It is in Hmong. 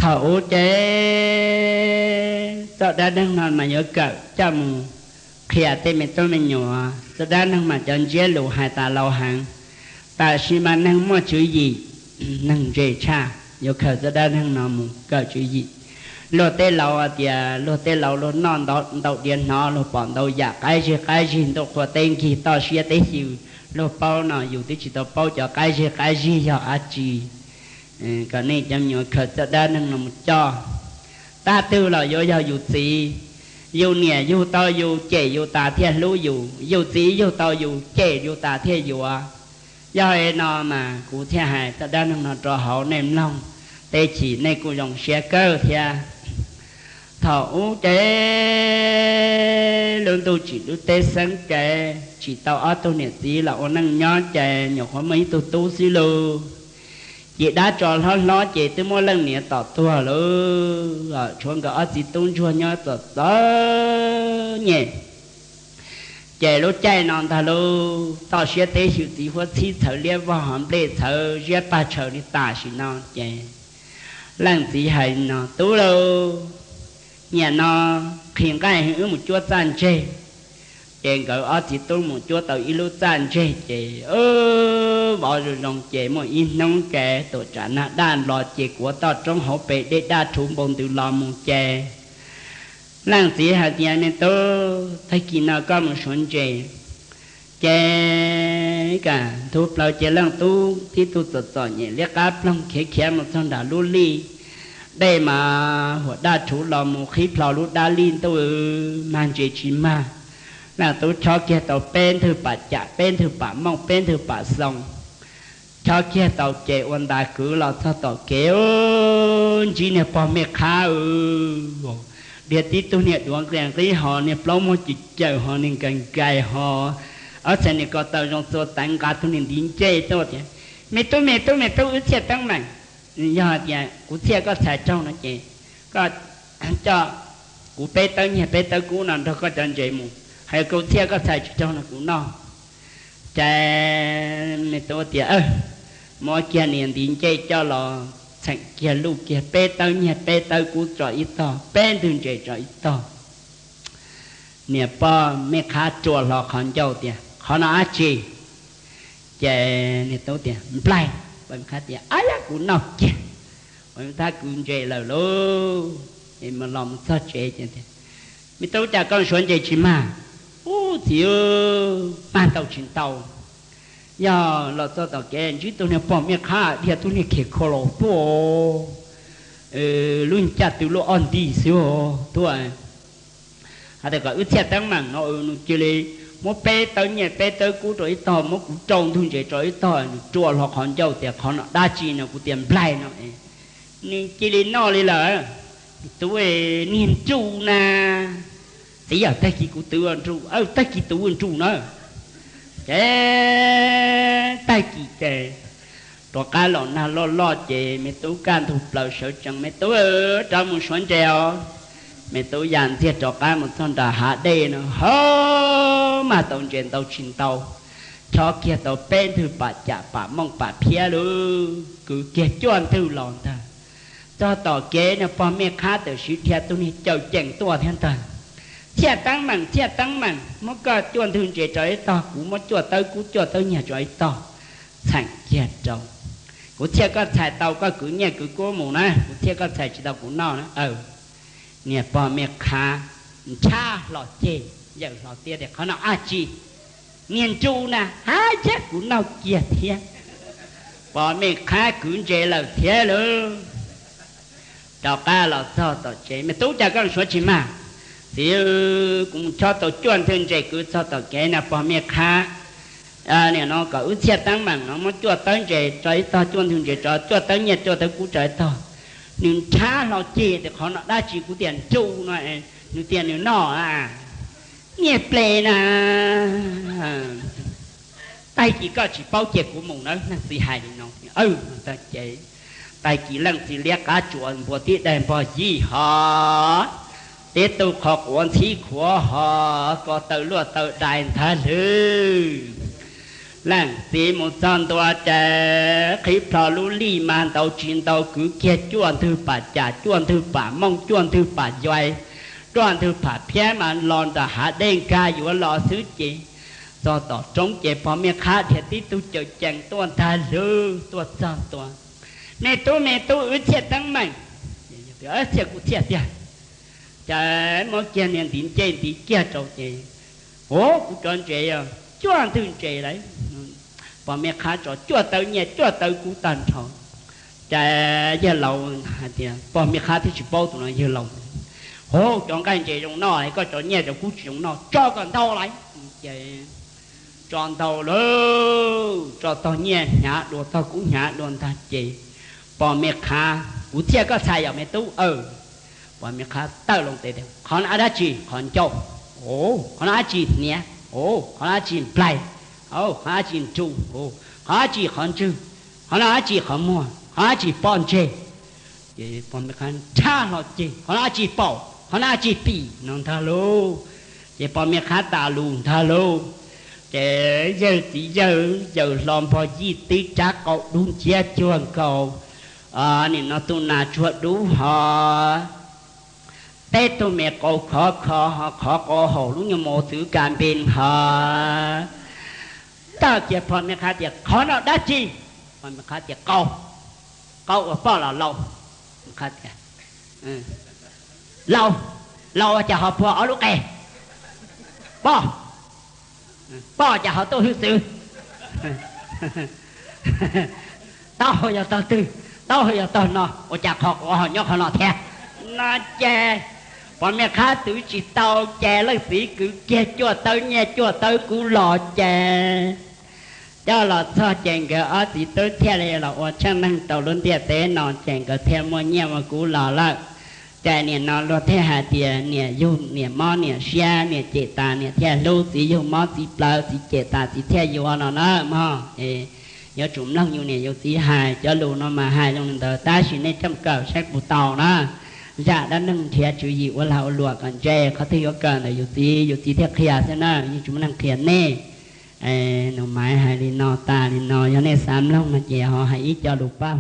Thaum ub ces txoj dab neeg no mas yuav kawm coj mus qhia tej me tub me nyuam. Txoj dab neeg mas cov ntsiab lus hais tas laus heev, tab sis mas neeg muaj tswv yim, neeg ntse tshaj, yuav khaws txoj dab neeg no mus kawm tswv yim. Luag tej laus tias, luag tej laus luag noj ntau diav hnov, luag pom ntau yam qab zig qab zig, ntuj qhua teb nkig, toj siab teb xyw, luag paub no yus twb tsis tau paub cov qab zig qab zig yog dab tsi. Kom nej cov me nyuam khaws txoj dab neeg no mus coj. Tab twg los yuav yog yus txiv, yus niam yug tau yus, cem yus tas thiaj hlub yus, yus txiv yug tau yus, cem yus tas thiaj yuav. Yog li no mas kuv thiaj hais txoj dab neeg no rau hauv nej mloog, tej chim nej kuj zoo siab kawg thiab. Thaum ub ces lub ntuj tsim lub teb xeeb ces tsis tau ob tug niam txiv los ua neej nyob ces nyuam qhuav muaj ib tug tub xwb lauj. Ces dab tsov hlob hlob ces twb muab leej niam tom tuag lawm, tshuav nkawd ob txiv tub ntsuag nyob txom txom nyem. Ces lub caij no ntag lauj, toj siab teb xyw, txiv huab txhib txhawv liab vog, hov nplej txhawv ziab pag tshaws li tam sim no ces leej txiv hais no, tub lauj, nyam no qhis nqaij wb mus cuab txaj ntseg. Ces nkawd ob txiv tub mus cuab tau ib lub txaj ntseg ces vov zoo zoo ces muaj ib hnub ces tuam tsam nag daj los ces kuav toj roob hauv pes dej daj rhuv npau ntws los mus ces leej txiv hais tias, me tub, tag kis no koj mus suav ntses. Ces kam ntug plaws ces leej tub tib tug txom txom nyem liab qab ploog khiav khiav mus txog nram lub lij. Dej mas huam daj rhuv los mus qhib plho lub dab lij ntuj, mag ntses tsis mag. Leej tub chob kiag tau peb ntwg pam cam, peb ntwg pam mooj, peb ntwg pam xoo. Chob kiag tau ces ua ntas kwv los txog tom kev, ntsib niag pog mej qhab, dhia tib tug niag duav nqis nqib hos niag plaub muag cim caws hos niag nkais nkais hos, ob txhais niag ko taw zoo txua teev nqa tug niag ntiv ncej tuaj tias, me tub, me tub, me tub, wb txhiaj teeb meem. Yog hais tias kuv txhiaj koj txhais raug no ces koj coj kuv peb tawb nyiaj peb tawb kub no nrog koj cov ntses mus, hos kuv txhiaj koj txhais tsis raug no kuv noj. Ces me tub tias, muab kiag niag ntiv ncej coj los txheem kiag luj kiag peb tawb nyiaj peb tawb kub tso ib tog, peb ntwg ntses tso ib tog. Niag pog mej qhab rua hlo qhov ncauj tias, qhov no dab tsi? Ces niag tub tias, nplaig. Pog mej qhab tias, ab yab, kuv noj kiag. Pog mej qhab kwv ntses lawm lauj. Los mus txog tsev ces tias, me tub, cas koj suav ntses tsis mag? Ub txiv, mag tau tsis ntau. Yog los txog tom kev ntsib tug niag pog mej qhab dhia tug niag khes kho los tuaj, lub caj tw luaj ob nti xwb tuaj. Hais tias kom wb txhiaj teeb meem no, nws cia li muab peb tawb nyiaj peb tawb kub rau ib tog, muab kuv rau ntwg ntses rau ib tog, nws rua hlo qhov ncauj tias, qhov no dab tsi no? Kuv tias, nplaig no. Nws cia li noj li lawm. Tub, niag nruj na. Txiv, yog tag kis kuv twv ua nruj, tag kis twv ua nruj na. Ces tag kis ces rov qab los nag loj loj ces me tub kaj ntug plaws sawv tsees, me tub, rov mus suav ntses os. Me tub ya ntxiag rov qab mus txog nram hav dej no, ho mag tau ntses ntau tsis ntau, chob kiag tau peb ntwg pam cam pam mooj pam phiab lauj, kwv kiag cuaj ntwg los ntag. Txog tom kev no pog mej qhab tawm siv dhia tug niag cawm ceem tuaj thiab ntag. Txhiaj teeb meem, txhiaj teeb meem, muab koj cuaj ntwg ntses rau ib tog, kuv muab cuaj tawb kub cuaj tawb nyiaj rau ib tog, txheem kiag rau. Kuv txhiaj koj txhais tau koj kwv nyiaj kwv kub mus na, kuv txhiaj koj txhais tsis tau kuv noj na. Niag pog mej qhab nrhab hlo ceg, yawm hlo tiab tias, qhov no dab tsi? Niag nruj na. Hab yab, kuv noj kiag thiab. Pog mej qhab kwv ntses lawm thiab lauj. Rov qab los txog tom tsev, me tub, cas koj suav tsis mag? Txiv, kuv mus chob tau cuaj ntwg ntses kwv txog tom kev no pog mej qhab, nim no kom wb txhiaj teeb meem no, muab cuaj tawb ntses tso ib tog, cuaj ntwg ntses tso, cuaj tawb nyiaj cuaj tawb kub tso ib tog. Nws nrhab hlo ceg tias, qhov no dab tsi? Kuv tias nruj no. Nws tias nws noj. Niag pleg na, tag kis koj tsis paub cia kuv mus na. Leej txiv hais li no, ces tag kis leej txiv liab qab tsuas npua tib daim npog yij hos, tib tug qhov quav ntxhib khuav hos, ko taw luaj taw dai ntag lauj. Leej txiv mus txog ntua ces qhib plho lub lij mas ntau tsis ntau kwv kiag cuaj ntwg pam cas, cuaj ntwg pam mooj, cuaj ntwg pam yuais, cuaj ntwg pam phiab mas los nram hav dej nkag yuav los xwb ces txog tom roob ces pog Mej Qhab dhia tib tug cawm cees tuaj ntag lauj. Tuaj txog ntua, Me tub, me tub, wb txhiaj teeb meem. Txhiaj kuj txhiaj tiag. Ces muab kiag niag ntiv ncej ntiv kiag rau ces, Ov, kuv cov ntses os, cuaj ntwg ntses lawm. Pog Mej Qhab tso cuaj tawb nyiaj cuaj tawb kub tag nrho. Ces yawg laus hais tias, pog Mej Qhab thiaj tsis paub tus no yawg laus. Hov, cov nqaij ntses zoo noj, koj cov nyiaj cov kub tsis zoo noj, tso kom ntau lawm. Ces tso ntau lawm, tso tog nyiaj hnyav dua tog kub hnyav dua ntag ces pog Mej Qhab, Kuv txhiaj koj txhais yom me tub aw. Pog Mej Qhab tawm loo tes tias, Qhov no dab tsi? Qhov ncauj. Qhov no dab tsi? Hniav. Qhov no dab tsi? Nplaig. Qhov no dab tsi? Nruj. Qhov no dab tsi? Qhov ntswg. Qhov no dab tsi? Qhov muag. Qhov no dab tsi? Pob ntseg. Ces pog Mej Qhab nrhab hlo ceg, Qhov no dab tsi? Paum. Qhov no dab tsi? Pim, no ntag lauj. Ces pog Mej Qhab tas lus ntag lauj. Ces yawg txiv yawg yaws hlo npog yij tib rab qau dub nciab cuag nkaus nim no tus nas tsuag dub hov, teb tug me qau khov kho hov, qhov qau haum lub nyuag mos txwv kas npe hov. Tawm kiag pog Mej Qhab tias, Qhov no dab tsi? Pog Mej Qhab tias, Qau. Qau ua poj los laus? Qhab tias, Laus. Laus ua cas ho puag ob lub qe? Poj. Poj cas ho tuaj hwj txwv? Taub hau yog tog twg? Taub hau yog tog no, ua cas qhov quav ho nyob qhov no thiab? No ces pog Mej Qhab twv tsis tau ces leej txiv kwv kiag cuaj tawb nyiaj cuaj tawb kub los ces coj los txog ces nkawd ob txiv tub thiaj li los ua tsheej neeg rau lub ntiaj teb no ces nkawd thiaj muaj nyiaj muaj kub los lawm. Ces nim no luag thiaj hais tias niam yug niam mob niam siab, niam cem tas niam thiaj hlub, txiv yug mob txiv plawv, txiv cem tas txiv thiaj yuav no na mog. Yuav tsum mloog yus niam yus txiv hais, cov lus no mas hais zoo li ntawd tab sis nej coj kawm saib puas tau na. Zaj dab neeg nrhiav tswv yim ua lag ua luam kom ntse, qhov twg yuav kawm ntawm yus txiv, yus txiv thiaj qhia xwb na, yeej tsis muaj neeg qhia nej. Nus Maiv hais li no tas li no, yog nej xav mloog no ces ho hais ib co lus pab